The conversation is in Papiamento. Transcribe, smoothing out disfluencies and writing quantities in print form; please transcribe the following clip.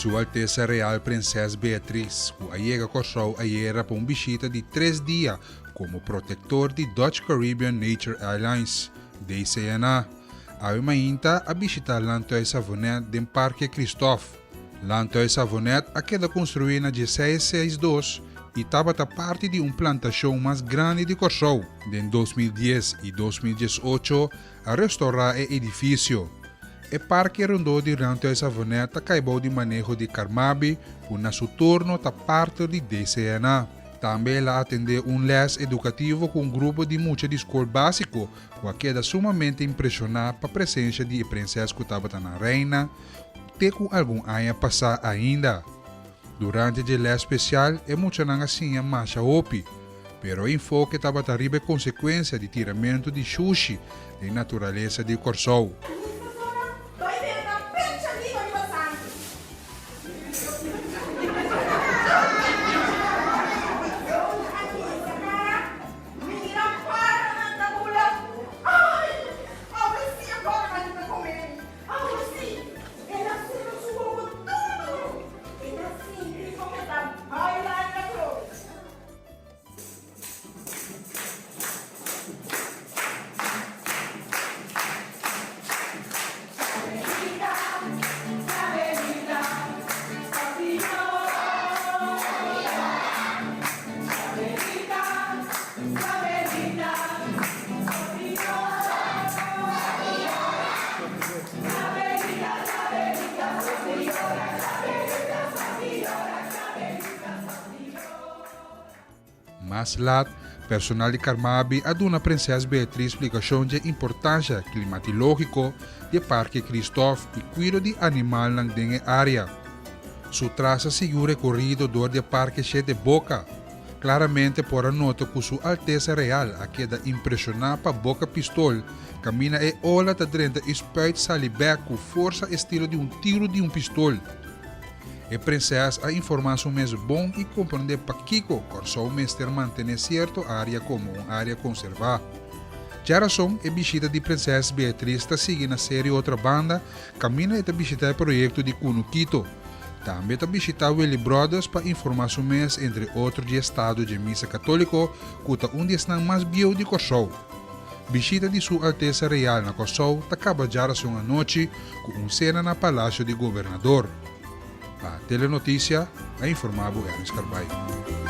Su Altesa Real Prinses Beatrix, ku a yega Kòrsou ayera pa un bishita di tres dia komo protektor di Dutch Caribbean Nature Airlines, DCNA, awe mainta a bishita Landhuis Savonet den Parke Kristof. Landhuis Savonet a keda konstruí na dieseis seis dos i tabata parti di un plantashon mas grandi di Kòrsou. Den 2010 i 2018 a restourá e edifisio. E parke rondó di Landhuis Savonet ta kai bou di maneho di Carmabi ku na su turno ta parter di DCNA. Tambe el a atendé un lès edukativo ku un grupo di mucha di skol básiko ku a keda sumamente impreshoná pa presensia di e prensès ku tabata na reina te ku algun aña pasá ainda. Durante dje lès spesial e muchanan a siña masha hopi, pero e enfoke tabata riba e konsekuensia di tiramentu di shushi den naturalesa di Kòrsou. E ta sinti con e ta baila en la cruz. Mas lat, personal di Carmabi a duna Prinses Beatriz splikashon dje importansha klimatilógiko di e Parke Kristof i kuido di animalnan den e área. Su tras a sigui un rekorido dor di e Parke Shete Boka. Klaramente por a nota ku Su Altesa Real a keda impreshoná pa Boka Pistol kaminda e ola ta drenta i spuit sali bèk ku forsa estilo di un tiru di un pistol. E prinses a informá su mes bon i komprondé pakiko Kòrsou mester mantené sierto área komo un área konservá. Djarason e bishita di Prinses Beatriz ta sigui na Seri Otrabanda kaminda e ta bishitá e proyekto di Kunukito. Tambe ta bishitá Willy Brothers pa informá su mes entre otro di e estado dje misa katóliko ku ta un di esnan mas bieu di Kòrsou. Bishita di Su Altesa Real na Kòrsou ta kaba djarason anochi ku un sena na Palasio di Gobernador. Pa Telenotisia a informá bo Ernst Carbay.